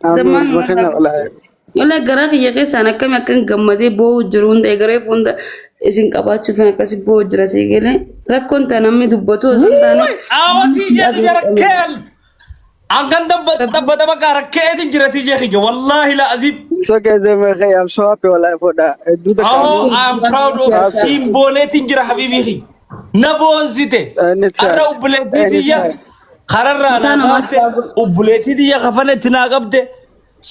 Amiin Zammaan bakka wallaahi. Wala garaa kiyya keessaan akkami akkan gammadee boo'u jiru hunda egeree hunda isin qabaachuuf akkasi boo'u jira sii galee rakkoon ta'a namni dubbatu osoo hin taane. Aawatii jeeti jara keel. Ankan dabbata bakka rakkeetiin jira tijee kiyya wallaahi la aziim. It's okay, Zemee. I'm so happy wallahi for that. Hedduu takka. Ahoo I'm proud of siin booneetiin jira habiibii kiyya. Na boonsite. Anytime. Arra obboleettii tiyya Anytime. kararraa Mataa naa namaa baafte obboleettii tiyya kafana itti naa qabde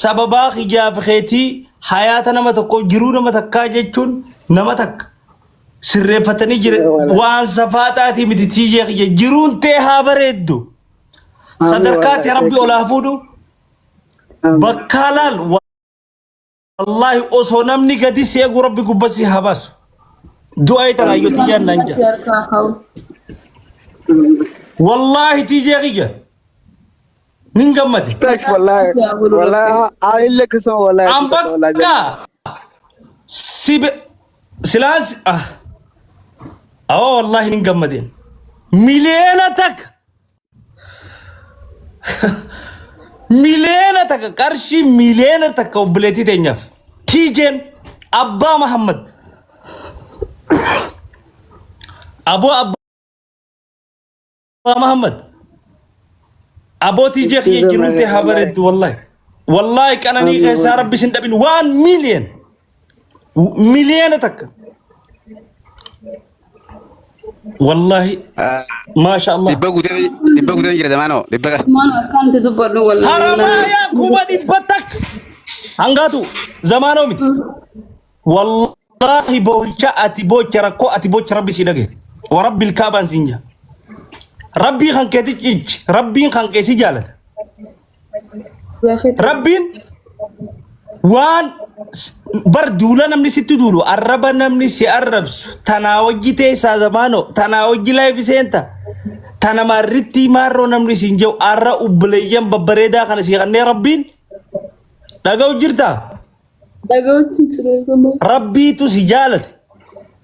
sababaa kiyyaaf keetii hayaata nama tokko jiruu nama takkaa jechuun nama takka sirreeffatanii jira waan safaaxaatii miti tiyyee kiyya jiruun tee haa bareeddu. Sadarkaa tee rabbi ol haa fuudhu. Bakkaa laal wallaahi osoo namni gadi si eegu rabbi gubba si haa baasu. Du'aa tana yoo tiyyaan naan Si jira. harkaa kaa'u. Wallaahi tiyyee kiyya nin gammade. Respect wallahi. Si haa godhu rabbi. Wallahi ani akkasuma wallahi. An bakka si be silaas ah awwa wallaahi nin gammadeen. 1 miliyoona 1 miliyoona qarshii 1 miliyoona obboleettii teenyaaf tiijeen abbaa Mahammad aboo abbaa Mahammad aboo tiijee kiyya jiruun tee haa bareeddu wallaahi wallaahi qananii keessaa rabbi sin dhabin waan 1 miliyoona wallaahi maasha Allah. 100 guutee jira zamaanoo dhibba. Maal akkaan itti dubbadhu wallahi. Haramaayaa 100,000 hangaatu zamaanoo miti. Wallaahi boo'icha ati boocha rakkoo ati boocha rabbi si dhagaye. Warabbil kaabaan siin jaa. Rabbii kan keeti cichi. Rabbiin kan kee si jaalata. Rabbiin waan bar duula namni sitti duulu arraba namni si arrabsu tanaa wajji teessaa zamaanoo tanaa wajji laayif seenta tana maarrittii maarroo namni siin jedhu arra obboleeyyan babbareedaa kana sii kannee rabbiin dhaga'u jirtaa. Dhaga'utti ture zaman. Rabbiitu si jaalate.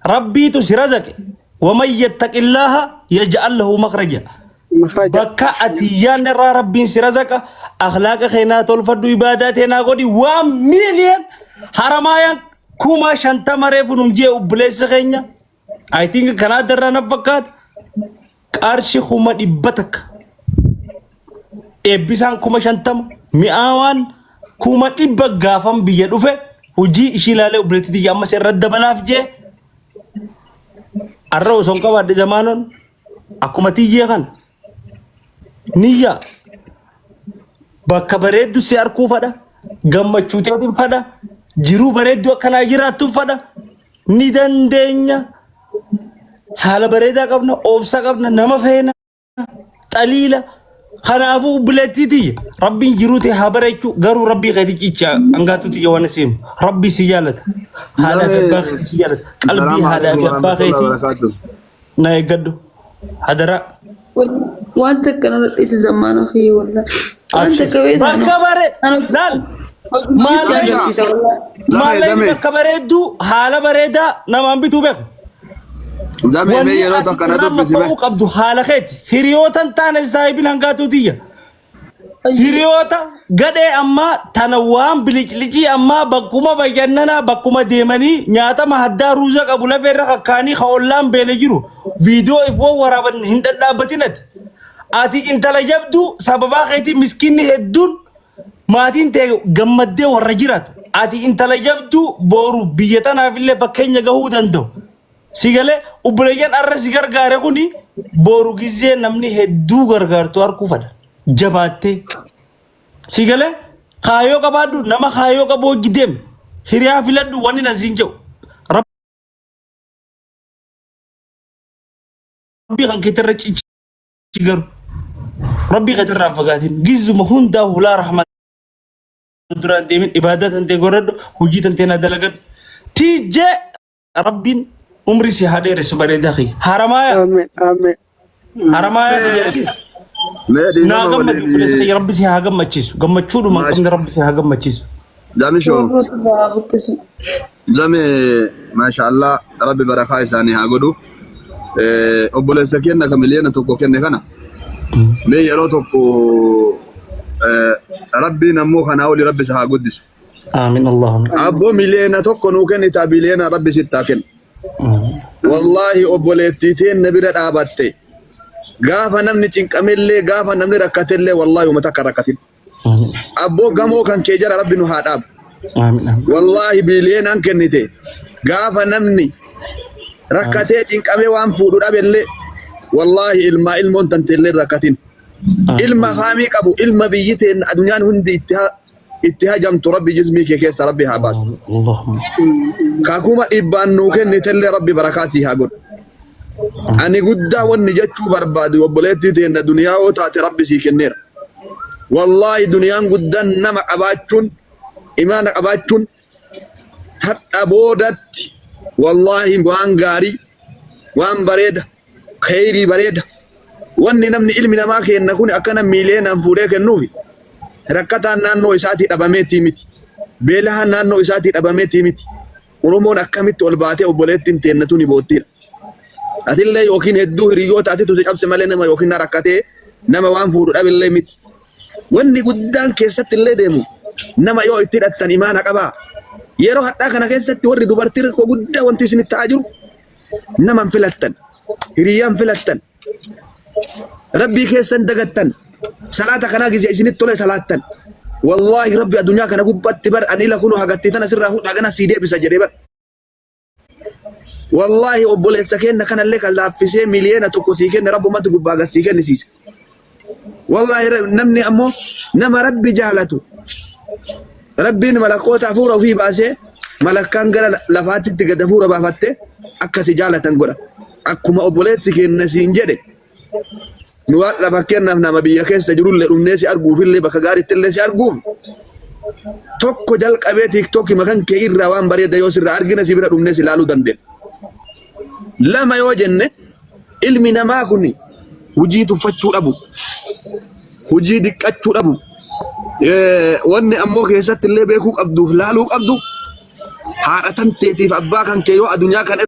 Rabbiitu si razaqe. Waman yattaqillaaha yaj'al lahu makhraja. Makhraja. Bakka ati yaadne irraa Rabbiin si razaqa. Akhlaaqa keenaa tolfadhu ibaadaa teenaa godhi. 1 million haramaayaan 50,000 reefu nun jee obboleessi keenya. I think kanaa darraa na fakkaata. Qarshi 100,000. Eebbisaan 50,000. Mi'aawaan 100,000 gaafan biyya dhufe hojii ishii ilaalee obboleettii tiyya ammas irra dabalaaf jee. Arra osoo hin qabaadhe zamaanoon akkuma tiyyee kana niyya bakka bareeddu si arkuu fadha gammachuu teetiin fadha jiruu bareedduu akkanaa jiraattuun fadha ni dandeenya haala bareedaa qabna obsa qabna nama feena xaliila kanaafuu obboleettii tiyya rabbiin jiruu tee haa bareechu garuu rabbii keeti cicha hangaatu tiyya waan siim rabbii si jaalata haadhaa fi abbaa keetii si jaalata qalbii haadhaa fi abbaa keetii na eeggadhu hadaraa. Waan takka nama dhiise zammaana kiyya wallahi. Waan takka beektaa Bakka bare laal Hojii si agarsiisa wallahi. Zamee maallaqni zamee bakka bareedduu haala bareedaa namaan bituu beeku. zamee mee Wanni yeroo ati takka na irraa dubbisi mee. mabba'uu qabdu haala keeti. Hiriyoota hin taane saahibin hangaatuu tiyya. Hiriyoota gadhee ammaa tana waan biliclicii ammaa bakkuma bashannanaa bakkuma deemanii nyaatama haddaa ruuza qabu lafa irra kakkaanii ka ollaan beele jiru viidiyoo ifoo waraaban hin dhadhaabbatin ati. Ati intala jabduu sababaa keetii miskiinni hedduun maatiin tee gammaddee warra jiraatu. Ati intala jabduu booru biyya tanaaf illee fakkeenya gahuu danda'u. Si galee obboleeyyan arra si gargaare kuni booru gizee namni hedduu gargaartu arguu fadha. Jabaattee. Si galee kaayoo qabaadhu nama kaayoo qabu hojii deemi. Hiriyaa filadhu wanni nan siin jedhu. Rabbii kan keetirra cichi garuu. Rabbii keetirraa hin fagaatin. Gizuma hundaa hulaa rahmaa duraan deemin ibaadaa tantee godhadhu hojii tantee na dalagadhu. Tiijee Rabbiin umrii si haa dheeressu bareedaa kiyya. Haramaaya. Amiin amiin. Haramaaya kiyya. Mee Naa dhiifama gammadu obboleessa waliin kiyya Rabbi si haa gammachiisu. Gammachuudhuma hin qabne Rabbi si haa gammachiisu. Zamishoo Roorroo sirraa haa buqqisu. zame maashaallah rabbi barakaa isaanii haa godhu. Obboleessa kenna ka 1 miliyoona kenne kana mee yeroo tokko Rabbiin ammoo kanaa oli rabbi isa haa guddisu. Aamin Allahumma. Abboo miliyoona tokko nuu kennita biliyoona rabbi sitti haa kennu. Wallaahi obboleettii teenna bira dhaabatte. Gaafa namni cinqamellee gaafa namni rakkatellee wallaahi uummata akka rakkatin. Abboo gamoo kan kee jala rabbi nu haa dhaabu. Aamin. Wallaahi biliyoonaan kennite. Gaafa namni rakkatee cinqamee waan fuudhu dhabellee wallaahi ilmaa ilmoon tanteellee rakkatin. Ilma haamii qabu ilma biyyi teen addunyaan hundi itti hajamtu rabbi jismii kee keessa rabbi haa baasu. Allahumma. Kakuma dhibbaan nuu kennitellee rabbi barakaa sii haa godhu. Ani guddaa wanni jechuu barbaadu obboleettii teenna duniyaa yoo taate rabbi sii kenneera. Wallaahi duniyaan guddaan nama qabaachuun imaana qabaachuun hadha boodatti wallaahi waan gaarii waan bareeda kheyrii bareeda wanni namni ilmi namaa kenna kun akkana miileenaan fuudhee kennuufi rakkataan naannoo isaatii dhabameetii miti beelahaan naannoo isaatii dhabameetii miti Oromoon akkamitti ol baatee obboleettiin teennatu ni boottiidha. Atillee yookiin hedduu hiriyoota atitu si cabse malee nama yookiin na rakkatee nama waan fuudhu dhabillee miti. Wanni guddaan keessatti illee deemu nama yoo itti hidhattan imaana qabaa. Yeroo hadhaa kana keessatti warri dubartii rakkoo guddaa wanti isinitti ta'aa jiru nama hin filattan, hiriyaa hin filattan, rabbii keessan dagattan, salaata kanaa gizee isinitti tole salaattan. Wallaahi rabbi addunyaa kana gubbaatti bar ani ila kunu hagattii tana sirraa fuudha gana sii deebisa jedhee bar. Wallaahi obboleessa keenna kanallee kan laaffisee 1 million sii kenne rabbumatu gubbaa gad sii kennisiisa. Wallaahi namni ammoo nama rabbi jaalatu rabbiin malakkoota hafuura ofii baasee malakkaan gara lafaatti gad hafuura baafatte akka si jaalatan godha. Akkuma obboleessi keenna siin jedhe nu har'a fakkeenyaaf nama biyya keessa jirullee dhumnee si arguufillee bakka gaariitti illee si arguuf tokko jalqabee tiiktookii makan kee irraa waan bareeda yoo sirraa argine si bira dhumnee si ilaaluu dandeenya. Lama yoo jenne ilmi namaa kun hujii tuffachuu dhabu, hujii diqqachuu dhabu, wanni ammoo keessatti illee beekuu qabduuf laaluu qabdu haadha tanteetiif abbaa kan kee yoo addunyaa kana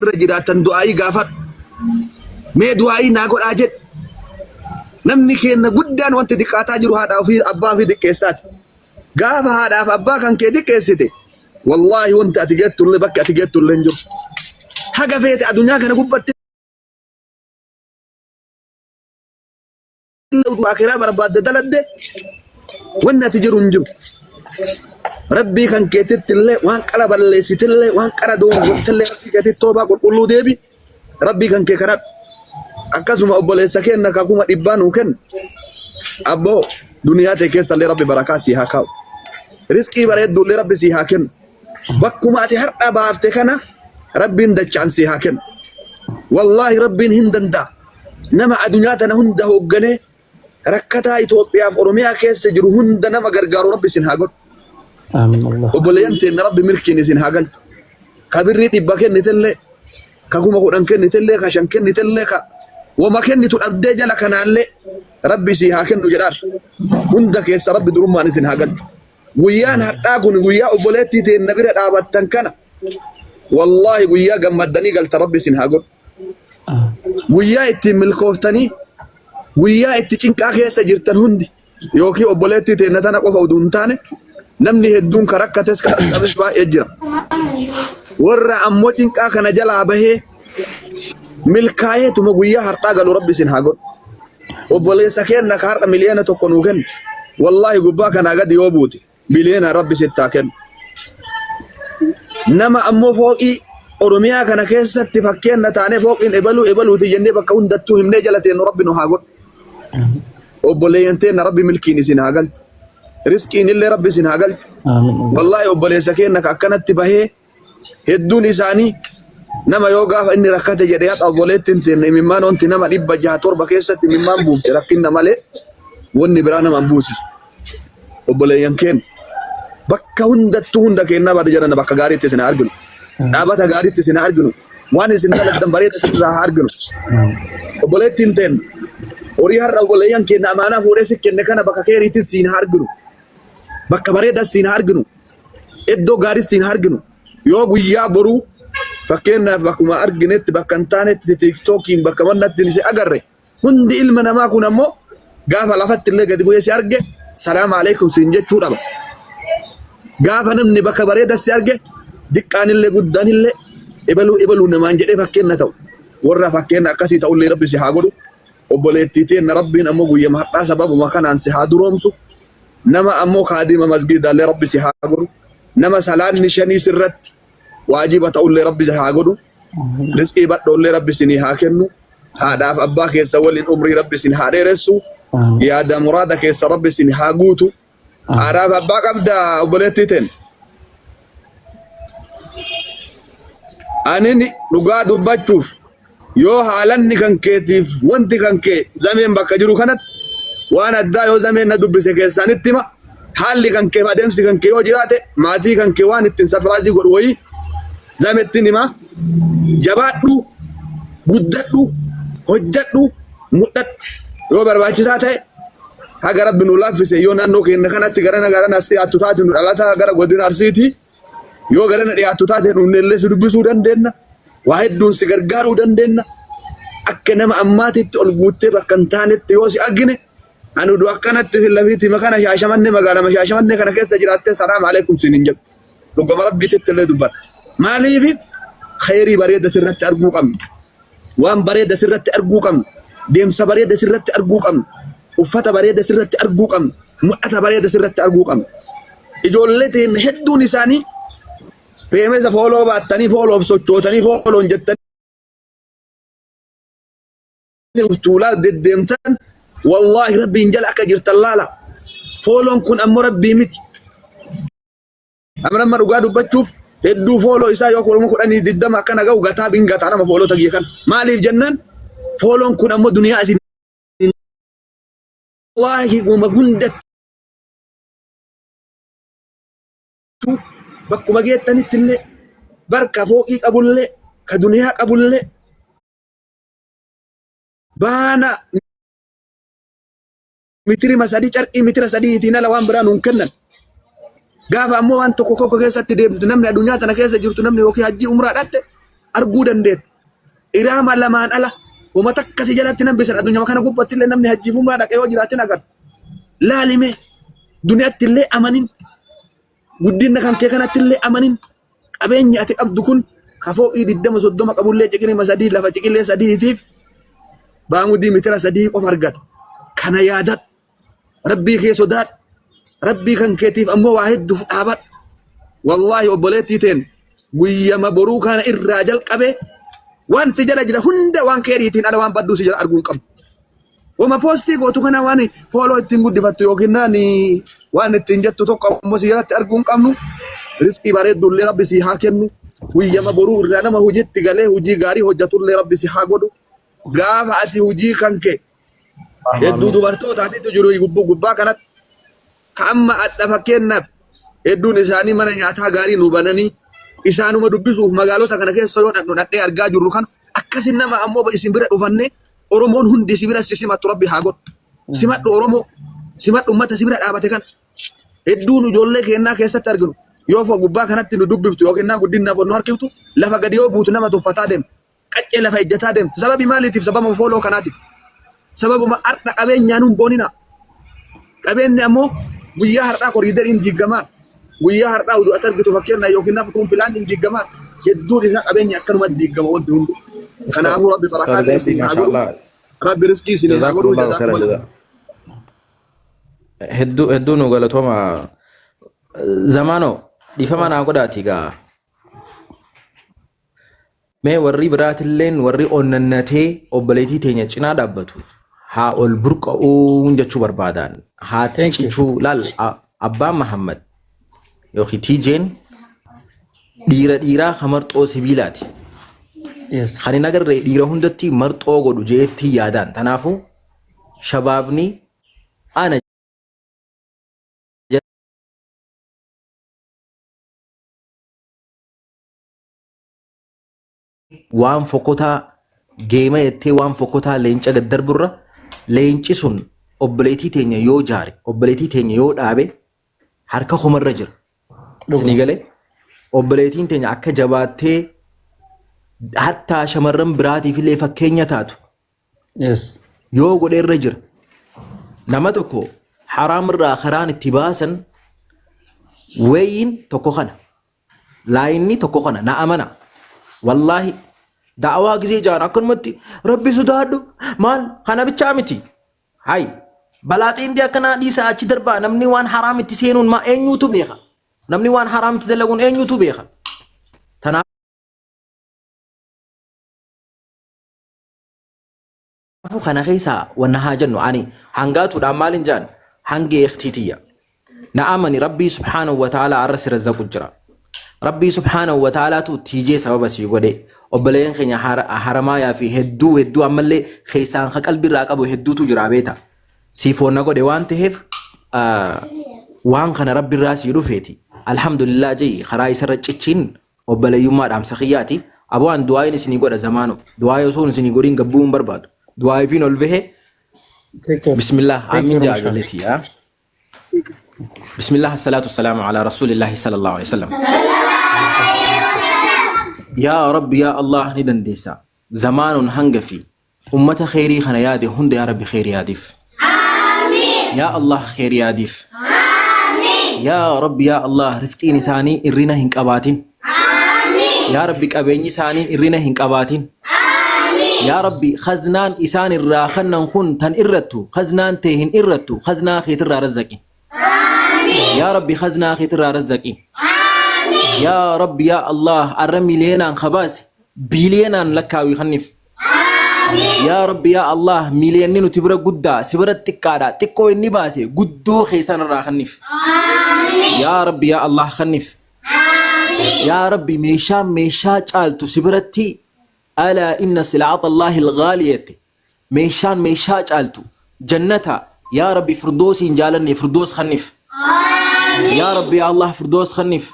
irra jiraatan du'aayii gaafadhu. Mee du'aayii naa godhaa jedhu. Namni keenya guddaan wanti diqqaataa jiru haadhaa ofii abbaa ofii diqqeessaati. Gaafa haadhaaf abbaa kan kee diqqeessite wallaahi wanti ati geettullee bakki ati geettullee hin jiru. Haga feete addunyaa kana gubbatti utuu akiraa barbaadde daladde wanni ati jiru hin jiru. Rabbii kan keetitti illee waan qara balleessitillee waan qara doongortillee rabbii keetitti toobaa qulqulluu deebi. Rabbii kan kee kadhadhu. Akkasuma obboleessa keenna ka 500,000 nuu kennu. Abboo duniyaa tee keessa illee rabbi barakaa sii haa kaa'u. Risqii bareedduu illee rabbi sii haa kennu. Bakkuma ati har'a baafte kana rabbiin dachaan sii haa kennu. Wallaahi rabbiin hin danda'a. Nama adunyaa tana hunda hoogganee rakkataa Itoophiyaaf Oromiyaa keessa jiru hunda nama gargaaru rabbi isin haa godhu. Aamin Allah. Obboleeyyan teenna rabbi milkiin isin haa galchu. Ka birrii 100 kennitellee, ka 10,000 kennitellee, ka 5 kennitellee, ka wama kennitu dhabdee jala kanaallee rabbi isii haa kennu jedhaan. Hunda keessa rabbi durummaan isin haa galchu. Guyyaan hadhaa kun guyyaa obboleettii teenna bira dhaabattan kana wallaahi guyyaa gammaddanii galta rabbi isin haa godhu. Guyyaa ittiin milkooftanii guyyaa itti cinqaa keessa jirtan hundi yookiin obboleettii teenna tana qofa utuu hin taane namni hedduun ka rakkates ka cinqames baay'ee jira. Warra ammoo cinqaa kana jalaa bahee milkaa'eetuma guyyaa har'aa galu rabbi isin haa godhu. Obboleessa keenna ka har'a 1 million nuu kennu wallaahi gubbaa kanaa gadi yoo buute biliyoona rabbi sitti haa kennu. Nama ammoo fooqii Oromiyaa kana keessatti fakkeenna taanee fooqiin ebaluu ebaluuti jennee bakka hundattuu himnee jala teennu rabbi nu haa godhu. Obboleeyyan teenna rabbi milkiin isin haa galchu. Risqiin illee rabbi isin haa galchu. Aamin. Wallaahi obboleessa keenna ka akkanatti bahee hedduun isaanii nama yoo gaafa inni rakkate jedhee haqa obboleettiin teenna imimmaan wanti nama 607 keessatti imimmaan buufte rakkinna malee wanni biraa nama hin buusisu. Obboleeyyan keenya bakka hundattuu hunda keenyaa baate jedhan bakka gaariitti isin haa arginu. Dhaabata gaariitti isin haa arginu. Waan isin dalagdan bareeda isin irraa haa arginu. Obboleettiin teenna horii har'a obboleeyyan keenya amaanaa fuudhee si kenne kana bakka keeriitti siin haa arginu. Bakka bareedaa siin haa arginu. Iddoo gaarii siin haa arginu. Yoo guyyaa boruu fakkeenyaaf bakkuma arginetti bakka hin taanetti tiiktookiin bakka mannatti si agarre hundi ilma namaa kun ammoo gaafa lafatti illee gadi bu'ee si arge Salaam alaikum siin jechuu dhaba. Gaafa namni bakka bareeda si arge diqqaanillee guddaanillee ebaluu ebaluu namaan jedhee fakkeenna ta'u. Warra fakkeenna akkasii ta'ullee rabbi si haa godhu. Obboleettii teenna rabbiin ammoo guyyama har'aa sababuma kanaan si haa duroomsu. Nama ammoo kaadima masgiidaallee rabbi si haa godhu. Nama salaanni shanii sirratti waajiba ta'ullee rabbi si haa godhu. Rizqii badhoollee rabbi isinii haa kennu. Haadhaaf abbaa keessa waliin umrii rabbi isin haa dheeressu. Yaada muraada keessa rabbi isin haa guutu. Haadhaaf abbaa qabda obboleettii teen. Anin dhugaa dubbachuuf yoo haalanni kan keetiif wanti kan kee zameen bakka jiru kanatti waan addaa yoo zameen na dubbise keessaanitti hima haalli kan keef adeemsi kan kee yoo jiraate maatii kan kee waan ittiin sapiraazii godhu wayii zamettiin hima jabaadhu guddadhu hojjadhu mudhadhu yoo barbaachisaa ta'e haga rabbi nu laaffise yoo naannoo keenya kanatti garana garana as dhiyaattu taate nu dhalataa gara godina arsiiti yoo garana dhiyaattu taate nunnellee si dubbisuu dandeenya waa hedduun si gargaaruu dandeenya akka nama ammaatitti ol guuttee bakka hin taanetti yoo si argine ani udu akkanatti fillafiitti makana shaashamanne magaalama shaashamanne kana keessa jiraattee salaam alaikum siin hin jedhu dhugama rabbiititti illee dubbadha maaliif khayrii bareeda sirratti arguu qabna waan bareeda sirratti arguu qabna deemsa bareeda sirratti arguu qabna uffata bareeda sirratti arguu qabna mul'ata bareeda sirratti arguu qabna ijoollee teen hedduun isaanii feemesa fooloo baattanii fooloof sochootanii fooloon jettanii tuulaa deddeemtan wallaahi rabbiin jala akka jirtan laala fooloon kun ammoo rabbii miti Amma nama dhugaa dubbachuuf hedduu fooloo isaa yoo 10,020 akkana ga'u gataa bin gataa nama foolota kiyya kana. Maaliif jennaan fooloon kun ammoo duniyaa isin wallaahi uma hundattuu bakkuma geettanitti illee barka fooqii qabullee ka duniyaa qabullee baana mitirima sadii carqii mitira sadiitiin ala waan biraa nuun kennan. Gaafa ammoo waan tokko tokko keessatti deemtu namni addunyaa tana keessa jirtu namni yookiin hajjii umraa dhatte arguu dandeetta. Iraama lamaan ala homa takka si jalatti nan bisan addunyaa kana gubbatti illee namni hajjii umraa dhaqee yoo jiraatin agarta. Laalime duniyaatti illee amanin guddina kan kee kanatti illee amanin qabeenyi ati qabdu kun ka fooqii 20 30 qabullee ciqilima sadii lafa ciqilee sadiitiif baamudii mitira sadii qofa argata. Kana yaadadhu. Rabbii kee sodaadhu. Rabbii kan keetiif ammoo waa hedduuf dhaabadhu. Wallaahi obboleettii teen guyyama boruu kana irraa jalqabee waan si jala jira hunda waan keeriitiin ala waan badduu si jala arguu hin qabdu. Wama poostii gootu kana waan fooloo ittiin guddifattu yookiin naan waan ittiin jettu tokko ammoo si jalatti arguu hin qabnu. Riskii bareeddullee rabbi si haa kennu. Guyyama boruu irraa nama hojiitti galee hojii gaarii hojjetullee rabbi si haa godhu. Gaafa ati hojii kan kee hedduu dubartootaatitu jiru gubbaa gubbaa kanatti. Ka amma adha fakkeenyaaf hedduun isaanii mana nyaataa gaarii nu bananii isaanuma dubbisuuf magaalota kana keessa yoo dhadhu dhadhee argaa jirru kana akkasin nama ammoo isin bira dhufannee Oromoon hundi si bira si simattu rabbi haa godhu. Simadhu Oromoo simadhu ummata si bira dhaabate kana. Hedduun ijoollee keennaa keessatti arginu yoo fo gubbaa kanatti nu dubbiftu yookiin naa guddinnaaf nu harkiftu lafa gadi yoo buutu nama tuffataa deemtu. Qaccee lafa ejjataa deemtu. Sababii maaliitiif sababa fooloo kanaatiif. Sababuma har'a qabeenyaa nuun boonina. Qabeenyi ammoo guyyaa har'aa koriideriin diigamaa. Guyyaa har'aa utuu ati argitu fakkeenyaa yookiin nafa kun pilaan hin diigamaa. Hedduun isaa qabeenya akkanumatti diigama wanti hundi. Kanaafuu rabbi barakaa illee isin haa godhu. Rabbi riskii isin haa godhu. Jazakumullahu khairan Jazaakumullah. jazaa. Hedduu hedduu nu galatooma. Zamaanoo dhiifama naa godhaati gaa. Mee warri biraatilleen warri onnannatee obboleettii teenya cinaa dhaabbatu haa ol burqa'uun jechuu barbaadaan haa Thank you. cichuu laal abbaan Mahammad yookiin TJ'n dhiira dhiiraa ka marxoo sibiilaati. Yes. Kan hin agarre dhiira hundatti marxoo godhu jeetti yaadaan. Kanaafuu shabaabni ana waan fokkotaa geema jettee waan fokkotaa leenca gad darburra leenci sun obboleettii teenya yoo jaare obboleettii teenya yoo dhaabe harka kumarra jira. Sinii galee obboleettiin teenya akka jabaattee hattaa shamarran biraatiif illee fakkeenya taatu Yes. yoo godhe irra jira. Nama tokko Haraam irraa karaan itti baasan weeyiin tokko kana. Laayinni tokko kana na amana. Wallaahi da'awaa gizee jaan akkanumatti rabbi sodaadhu maal kana bichaa miti. Hay balaa xiindii akkanaa dhiisaa achi darbaa namni waan haraam itti seenuun maa eenyuutu beeka. Namni waan haraam itti dalaguun eenyuutu beeka. Tanaafuu kana keessaa wanna haa jennu ani hangaatuudhaan maalin jaan hangi eektii tiyya. Na amani rabbii subhaanahu wa ta'aalaa arra si razzaqu jira. Rabbii subhaanahu wa ta'aalaatu tiijee sababa sii godhe. Obboleeyyan keenya haramaayaa fi hedduu hedduu ammallee keessaan ka qalbii irraa qabu hedduutu jira beeta. Siif wanna godhe waan ta'eef waan kana rabbi irraa sii dhufeeti. Alhamdulillah je'i karaa isarra cichiin obboleeyyummaa dhaamsa kiyyaati. Aboo an du'aayin isinii godha zamaano. Du'aayii osoo isinii godhin gabbuu hin barbaadu. Du'aayifiin ol bahe Take care. bismillah Take amiin care, ja'a Musha. ijoollee tiyya. Bismillah assalatu wassalamu ala rasuulillahi sallallahu alaihi wasallam. Yaa Rabbi yaa Allah ni dandeessa. Zamaanoon hanga fi ummata kheyrii kana yaade hunda yaa Rabbi kheyrii yaadiif. Yaa Allah kheyrii yaadiif. Yaa Rabbi yaa Allah rizqiin isaanii irrina hin qabaatin. Yaa Rabbi qabeenyi isaanii irrina hin qabaatin. Yaa Rabbi khaznaan isaan irraa kannan kun tan irrattu khaznaan tee hin irrattu khaznaa keetirraa razzaqi. Yaa Rabbi khaznaa keetirraa razzaqi. Yaa Rabbi yaa Allah arra miliyeenaan kabaase biiliyeenaan lakkaawii kanniif. Yaa Rabbi yaa Allah miliyeenni nuti bira guddaa si bira xiqqaadha xiqqoo inni baase guddoo keessan irraa kanniif. Yaa Rabbi yaa Allah kanniif. Yaa Rabbi meeshaan meeshaa caaltu si biratti alaa inna sil'aata Allaahi al-ghaali jette. Meeshaan meeshaa caaltu jannata yaa Rabbi firdoosiin jaalanne firdoos kanniif. Yaa Rabbi yaa Allah firdoos kanniif.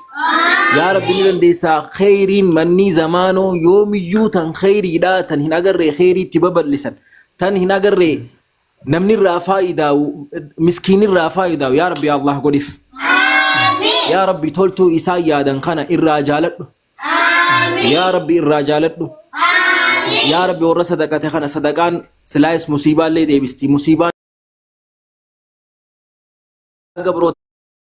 Yaa Rabbi ni dandeessaa kheyriin mannii zamaanoo yoomiyyuu tan kheyriidhaa tan hin agarree kheyriitti babal'isan tan hin agarree Namni irraa faayidaa'u miskiinni irraa faayidaa'u yaa Rabbi yaa Allah godhif. Yaa Rabbi toltuu isaan yaadan kana irraa jaaladhu. Yaa Rabbi irraa jaaladhu. Yaa Rabbi warra sadaqate kana sadaqaan silaayis musiibaallee deebisti. Musiibaan gabroota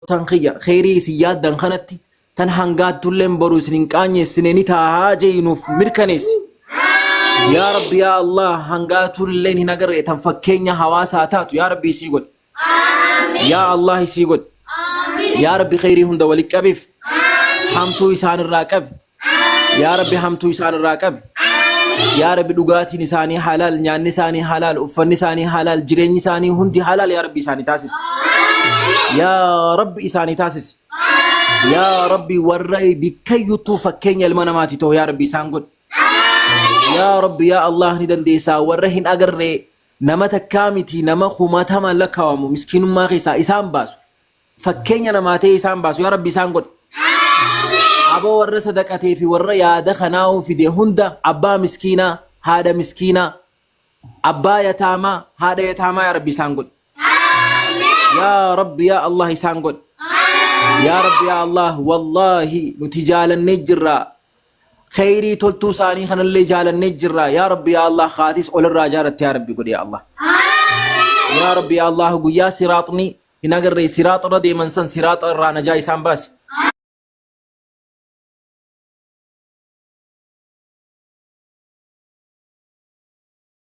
tan kiyya kheyrii isin yaaddan kanatti tan hangaattulleen boru isin hin qaanyeessine ni taahaa je'i nuuf mirkaneessi. Yaa Rabbi yaa Allah hangaatulleen hin agarre tan fakkeenya hawaasaa taatu yaa Rabbi isii godhi. Yaa Allah isii godhi. Yaa Rabbi kheyrii hunda wali qabiif. Hamtuu isaan irraa qabi. Yaa Rabbi hamtuu isaan irraa qabi. Yaa Rabbi dhugaatiin isaanii halaal, nyaanni isaanii halaal, uffanni isaanii halaal, jireenyi isaanii hundi halaal yaa Rabbi isaanii taasisi. Yaa Rabbi isaanii taasisi. Yaa Rabbi warra bikkayyuttuu fakkeenya ilma namaati ta'u yaa Rabbi isaan godhi. Yaa Rabbi yaa Allah ni dandeessaa warra hin agarree nama takkaa miti nama kumatamaan lakkaawamu miskiinummaa keessaa isaan baasu. Fakkeenya namaa ta'ee isaan baasu yaa Rabbi isaan godhi. Aboo warra sadaqatee fi warra yaada kanaa'uu fide hunda abbaa miskiinaa, haadha miskiinaa, abbaa yataamaa, haadha yataamaa yaa Rabbi isaan godhi. Yaa Rabbi yaa Allah isaan godhi. Yaa Rabbi yaa Allah wallaahi nuti jaalannee jirra. Kheyrii toltuu isaanii kanallee jaalannee jirra. Yaa Rabbi yaa Allah kaatis olirraa jaalatte yaa Rabbi godhi yaa Allah. Yaa Rabbi yaa Allah guyyaa siraaxni hin agarree siraaxa irra deeman san siraaxa irraa najaa isaan baasi.